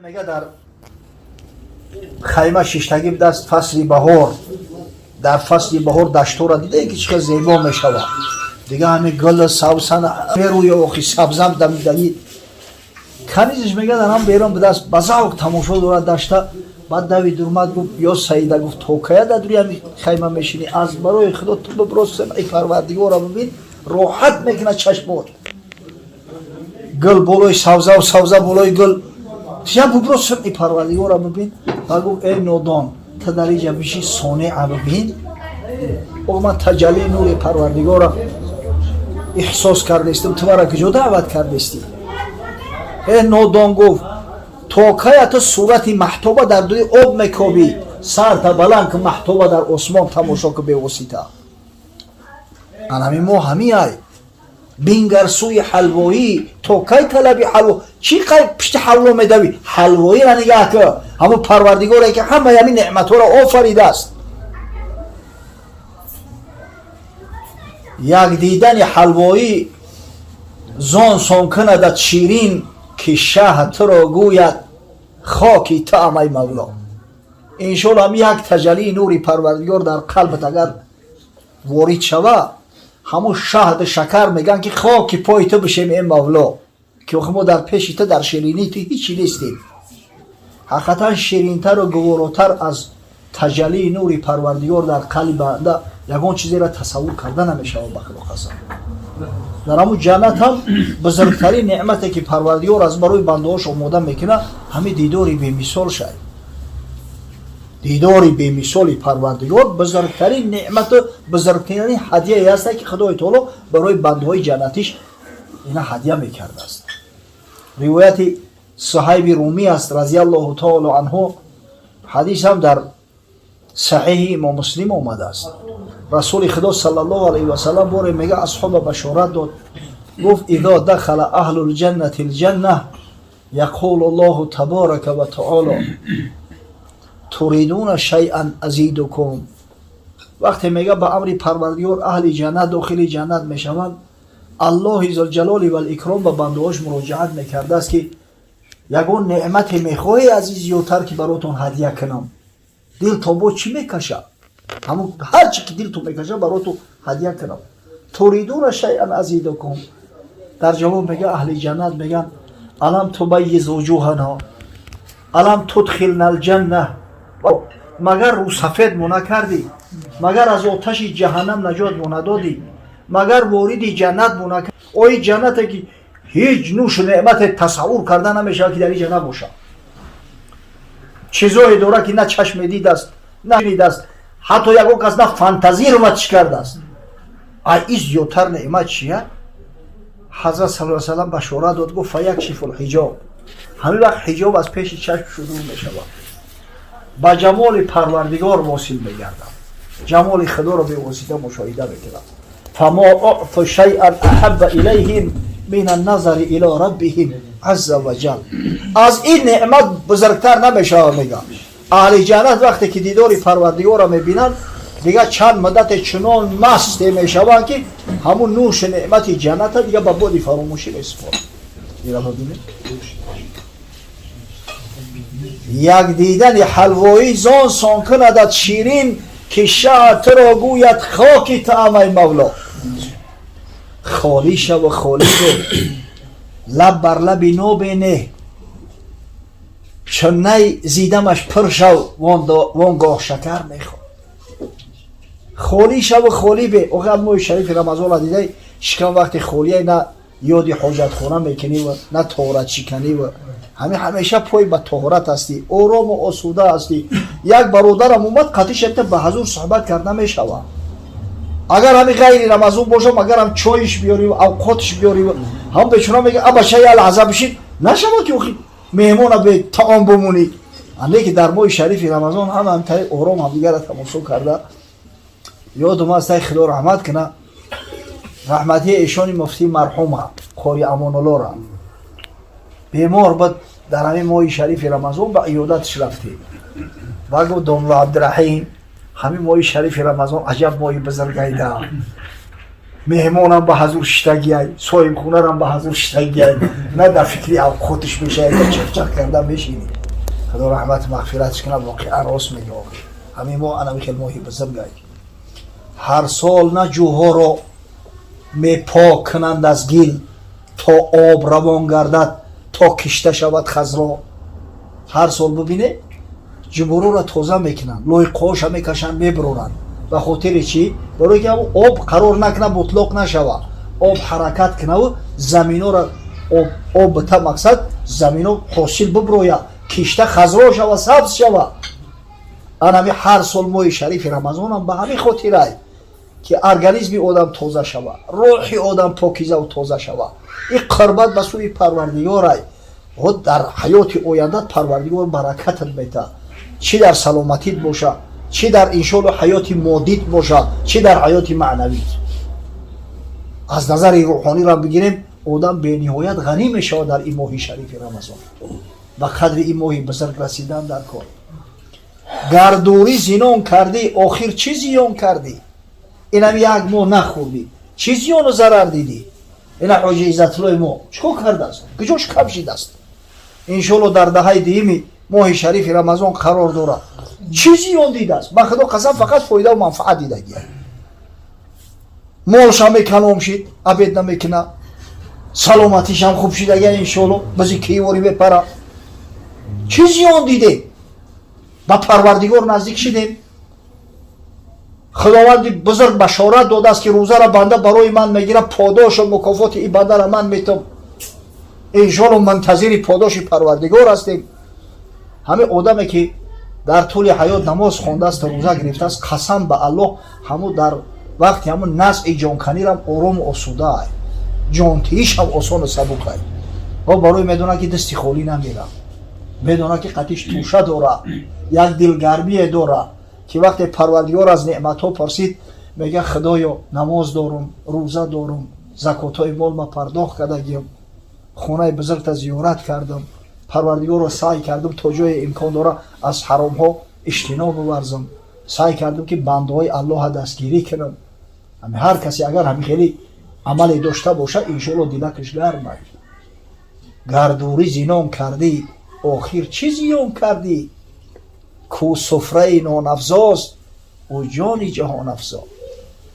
Мега дар хайма шиштагӣ даст фасли баҳор, дар фасли баҳор даштора дидае ки чӣ хел зебо мешавад. Дига ҳами гул савсан мерӯя, охи сабзам дамидагӣ. Канизш мега дар ҳам берун будаст, ба завқ тамошо дорад дашта. Баъд дави дурмад, гуфт: «Ё Саида», гуфт, «то кая дар дури ҳами хайма мешинӣ? Аз барои Худо ту бибро, симъи Парвардигора бибин, роҳат мекунад чашмот. Гул болои савзаву савза болои гул, я бубро, симъи Парвардигора бибин». Ба гуфт: «Эй нодон, та дар иҷа биши, сонеа бибин. О, ман таҷаллии нури Парвардигора эҳсос кардестам, ту мара куҷо даъват кардестӣ? Э нодон», гуфт, «то кая ту сурати маҳтоба дар дуи об мекобӣ? Сарта баланд ки, маҳтоба дар осмон тамошо ки бевосита». Анами мо ҳами ай бингар сӯи ҳалвоӣ, то кай талаби ҳалво? Чӣ қай пишти ҳалво медавӣ? Ҳалвоира нигаҳ ки, ҳамун Парвардигоре ки ҳамаи ҳамин неъматҳоро офаридааст. Як дидани ҳалвоӣ зон сон кунадат ширин, ки шаҳ туро гӯяд хоки таамай Мавло. Иншоалло, ҳам як таҷаллии нури Парвардигор дар қалбат агар ворид шава, ҳамун шаҳду шакар мегӯянд ки хоки пои ту бишем, э Мавло, ки охи мо дар пеши ту, дар ширинии ту ҳичи нестем. Ҳақиқатан, ширинтару гуворотар аз таҷаллии нури Парвардигор дар қалби банда ягон чизеро тасаввур карда намешавад, ба Худо қасам. Дар ҳамун ҷаннат ҳам бузургтарин неъмате ки Парвардигор аз барои бандаҳош омода мекунад, ҳамин дидори бемисол шай. Дидори бемисоли Парвардигор бузургтарин неъмату бузургтарин ҳадияе ҳаста, ки Худои таоло барои бандаҳои ҷаннатиш ина ҳадия мекардааст. Ривояти Суҳайби Румӣ аст, разиаллоҳу таоло анҳу, ҳадис ҳам дар Саҳиҳи Имом Муслим омадааст. Расули Худо саллаллоҳу алайҳи васалам боре, мега, асҳоба башорат дод, гуфт: «Изо дахала аҳлу лҷаннати лҷанна, яқулу Ллоҳу табарака ва таоло: туридуна шайъан азидукум». Вақте, мега, ба амри Парвардигор аҳли ҷаннат дохили ҷаннат мешаванд, Аллоҳи зулҷалоли валикром ба бандаҳош муроҷиат мекардааст, ки ягон неъмате мехоҳӣ аз ин зиёдтар, ки баротон ҳадия кунам? Дил то бо чӣ мекаша, ҳамун ҳар чи ки дилтон мекаша, баротон ҳадия кунам. Туридуна шайъан азидукум. Дар ҷавоб, мега, аҳли ҷаннат меган: алам тубайиз вуҷуҳана, алам тудхилна алҷанна, магар рӯсафед мо накардӣ, магар аз оташи ҷаҳаннам наҷот мо надодӣ, магар вориди ҷаннат мо накардӣ? Ои ҷаннате ки ҳеҷ нӯшу неъмате тасаввур карда намешавад, ки дар ин ҷаннат бошад, чизое дорад, ки на чашме дидааст, на шунидааст, ҳатто ягон кас на фантазировать кардааст. Ай ин зиёдтар неъмат чия? Ҳазрат сал салам башорат дод, гуфт: фаякшифу лҳиҷоб. Ҳамин вақт ҳиҷоб аз пеши чашм шудур мешавад, ба ҷамоли Парвардигор восил мегардад, ҷамоли Худоро бевосита мушоҳида мекунад. Фамо уъту шайъан аҳабба илайҳим мин анназари ило раббиҳим азза ва ҷал. Аз ин неъмат бузургтар намешавад. Мега, аҳли ҷаннат вақте ки дидори Парвардигорро мебинанд, дига чанд муддате чунон масте мешаванд, ки ҳамун нӯши неъмати ҷанната дига ба боди фаромӯшӣ месупорад. Ира бибинед: як дидани ҳалвоӣ зон сон кунадат ширин, ки шаҳ туро гӯяд хоки таамай Мавло. Холӣ шаву холӣ гӯ, лаб бар лаби нобе неҳ, чун най зидамаш пур шав, вон гоҳ шакар мехоҳ. Холӣ шаву холӣ бе. Охи моҳи шарифи Рамазонро дидай, шикам вақти холия, на ёди ҳоҷатхона мекунӣ ва на тоҳоратшиканӣ, ва ҳами ҳамеша пой ба тоҳорат ҳастӣ, орому осуда ҳастӣ. Як бародарам омад, қатишакта ба ҳазур суҳбат карда мешавад. Агар ҳами ғайри Рамазон бошам, агарам чоиш биёрӣ, авқотиш биёрӣ, ҳам бечуна мега: «Абача, я лаҳза бишин». Нашавад ки охи меҳмона бе таом бумонӣ. Ане ки дар моҳи шарифи Рамазон ҳама ҳамтари ором ҳамдигарро тамошо карда. Ёдум аст, ай Худо раҳмат куна, раҳматии эшони муфтии марҳума Қори Амонуллора, бемор буд, дар ҳамин моҳи шарифи Рамазон ба иёдаташ рафтем. Ва гуфт: «Домла Абдураҳим, ҳамин моҳи шарифи Рамазон аҷаб моҳи бузургайда. Меҳмонам ба ҳазур шиштагиай, соҳибхонарам ба ҳазур шиштагиай, на дар фикри авқотиш мешавад, чақчақ карда мешинӣ. Худо раҳмату мағфиратш кунад, воқеан рост мега. Ҳамин моҳ анами хел моҳи бузургай. Ҳар сол на ҷӯҳоро мепок кунанд аз гил, то об равон гардад, то кишта шавад хазро. Ҳар сол бубине, ҷумҳуроро тоза мекунанд, лойқоша мекашанд, мебуроранд. Ба хотири чӣ? Барои ки об қарор накунад, бутлоқ нашава, об ҳаракат кунаву заминора об бита, мақсад замино ҳосил буброя, кишта хазро шава, сабз шава. Анами ҳар сол моҳи шарифи Рамазонам ба ҳамин хотирай, ки организми одам тоза шава, рӯҳи одам покизаву тоза шава. Ин қурбат ба сӯи Парвардигорай. Дар ҳаёти ояндат Парвардигор баракатат мета, чӣ дар саломатит боша, чӣ дар иншоалло ҳаёти моддит боша, чӣ дар ҳаёти маънавит. Аз назари рӯҳониро бигирем, одам бениҳоят ғанӣ мешавад дар ин моҳи шарифи Рамазон. Ба қадри ин моҳи бузург расидан дар кор. Гар дурӣ зинон кардӣ, охир чӣ зиён кардӣ? Инам як моҳ нахӯрдӣ, чӣ зиёну зарар дидӣ? Ина ҳоҷи Иззатуллои мо чӣ кор кардааст? Куҷош кам шидааст? Иншоалло дар даҳаи дуюми моҳи шарифи Рамазон қарор дорад. Чӣ зиён дидааст? Ба Худо қасам, фақат фоидаву манфаат дидагия. Молшам эконом шид, обед намекуна, саломатишам хуб шидагия, иншоалло бизи киворӣ мепара. Чӣ зиён дидем? Ба Парвардигор наздик шидем. Худованди бузург башорат додааст, ки рӯзара банда барои ман мегирад, подошу мукофоти ин бандара ман метам. Иншоалло мунтазири подоши Парвардигор ҳастем. Ҳамин одаме, ки дар тӯли ҳаёт намоз хондааст, рӯза гирифтааст, қасам ба Аллоҳ, ҳамун дар вақти ҳамун назъи ҷонканирам орому осудаа, ҷонтиишам осону сабукай. О барои медонад, ки дасти холӣ намерад, медонад, ки қатиш тӯша дора, як дилгармие дора, ки вақте Парвардигор аз неъматҳо пурсид, мега: «Худоё, намоз дорум, рӯза дорум, закотҳои молма пардохт кардагиям, хонаи бузургта зиёрат кардам, Парвардигорро саъй кардам, то ҷое имкон дора, аз ҳаромҳо иҷтиноб буварзам, саъй кардам, ки бандаҳои Аллоҳа дастгирӣ кунам». Ҳар касе агар ҳамин хеле амале дошта бошад, иншоалло дилакаш гармай. Гар дурӣ зинон кардӣ, охир чӣ зиён кардӣ? Ку суфраи нонафзост, ӯ ҷони ҷаҳонафзо.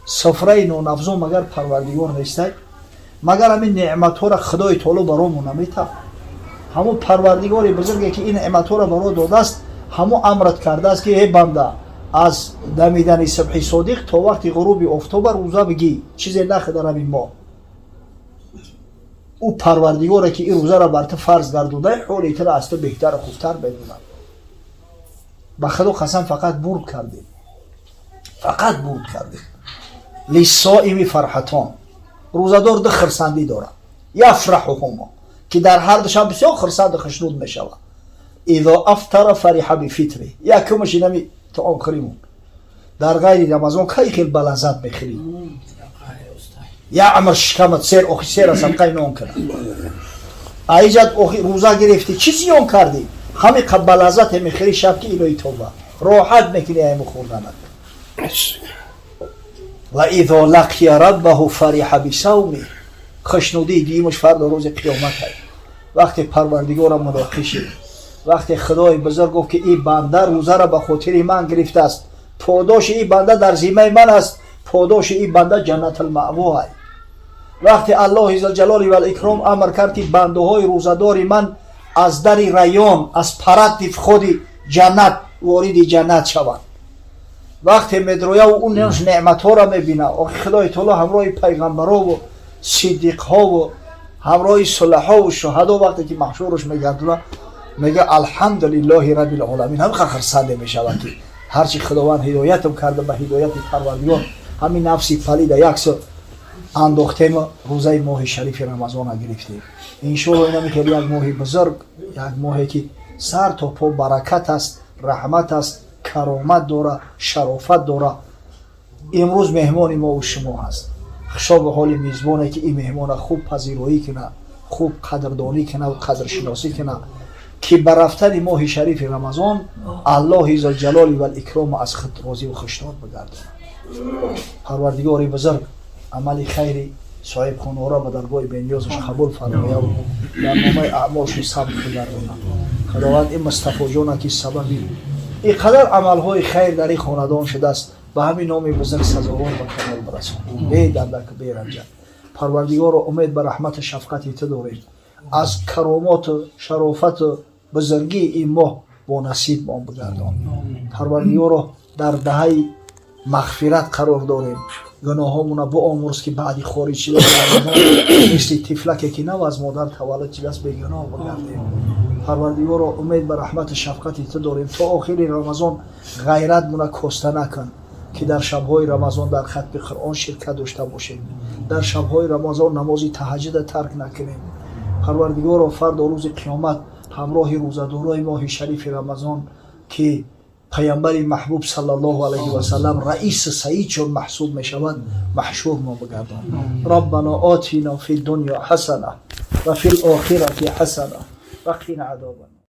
Суфраи нонафзо магар Парвардигор нестай? Магар ҳамин неъматҳоро Худои Таоло баромо наметав? Ҳамун Парвардигори бузурге, ки ин неъматҳоро баро додааст, ҳамун амрат кардааст, ки э банда, аз дамидани субҳи содиқ то вақти ғуруби офтоба рӯза бигӣ, чизе нахӯр дар ҳамин моҳ. Ӯ Парвардигоре, ки ин рӯзаро бар ту фарз гардонда, ҳоли туро аз ту беҳтару хубтар медонад. Ба Худо қасам, фақат бурд кардем, фақат бурд кардем. للصائم فرحتان. Рӯзадор ду хирсандӣ дорад, يفرحهما, ки дар ҳар душам бисёр хирсанду хушнуд мешавад. إذا أفطر فرح بفطره. Якумаш инами таомхӯримон. Дар ғайри Рамазон кай хел балаззат мехӯрӣ? Як амр шикамат сер, охи сер садқаи нон кунад. Аиҷат охи рӯза гирифтӣ, чӣ зиён кардӣ? Ҳами балаззате мехӯрӣ шаб, ки илоҳи тоба, роҳат мекунӣ айму хӯрданат. وإذا لقي ربه فرح بصومه. Хушнудии дуюмаш фардо рӯзи қиёмат ай, вақте Парвардигора мулоқӣ шид, вақте Худои бузург гуфт, ки ин банда рӯзаро ба хотири ман гирифтааст, подоши ин банда дар зиммаи ман аст, подоши ин банда ҷаннатулмаъво ай. Вақте Аллоҳи зулҷалоли валикром амр кард, ки бандаҳои рӯзадори ман аз дари Райён, аз парадный входи ҷаннат вориди ҷаннат шаванд, вақте медрояву ӯ неъматҳоро мебина, охи Худои Таоло ҳамроҳи пайғамбарову сиддиқҳову ҳамроҳи сулаҳову шуҳадо вақте ки маҳшуруш мегардуна, мега: الحمد لله رب العالمين. Ҳам хирсанде мешавад, ки ҳарчи Худованд ҳидоятам карда, ба ҳидояти Парвардигор ҳамин нафси палида яксо андохтему рӯзаи моҳи шарифи Рамазона гирифтем. Иншоалло инами хеле як моҳи бузург, як моҳе, ки сар то по баракат аст, раҳмат аст, каромат дора, шарофат дора, имрӯз меҳмони мову шумо ҳаст. Хушо ба ҳоли мизбоне, ки ин меҳмона хуб пазироӣ куна, хуб қадрдонӣ куна ва қадршиносӣ куна, ки ба рафтани моҳи шарифи Рамазон Аллоҳи зулҷалоли валикрому аз худ розиву хушнуд бигардонад. Парвардигори бузург Амали хайри соҳибхонаҳоро ба даргоҳи бениёзаш қабул фармояд, дар номаи аъмолшон сабт бигардонад. Худованд ин Мустафоҷона, ки сабаби ин қадар амалҳои хайр дар ин хонадон шудааст, ба ҳамин номи бузург сазовор ба камол бирасон, бедардак, беранҷа. Парвардигоро, умед ба раҳмату шафқати ту дорем. Аз каромоту шарофату бузургии ин моҳ бо насибмон бигардон. Парвардигоро, дар даҳаи мағфират қарор дорем, гуноҳҳомона биомӯрз, ки баъди хориҷ шуда мисли тифлаке, ки нав аз модар таваллуд шудааст, бегуноҳ бигардем. Парвардигоро, умед ба раҳмату шафқати ту дорем. То охири Рамазон ғайратмона коста накун, ки дар шабҳои Рамазон дар хатми Қуръон ширкат дошта бошем, дар шабҳои Рамазон намози таҳаҷҷуда тарк накунем. Парвардигоро, фардо рӯзи қиёмат ҳамроҳи рӯзадорои моҳи шарифи Рамазон, ки паямбари маҳбуб саллаллоҳу алайҳи васаллам раиси саидшон маҳсуб мешавад, маҳшурмо бигардон. Раббано отино фи дунё ҳасана ва фи лохирати ҳасана ва қина азоба.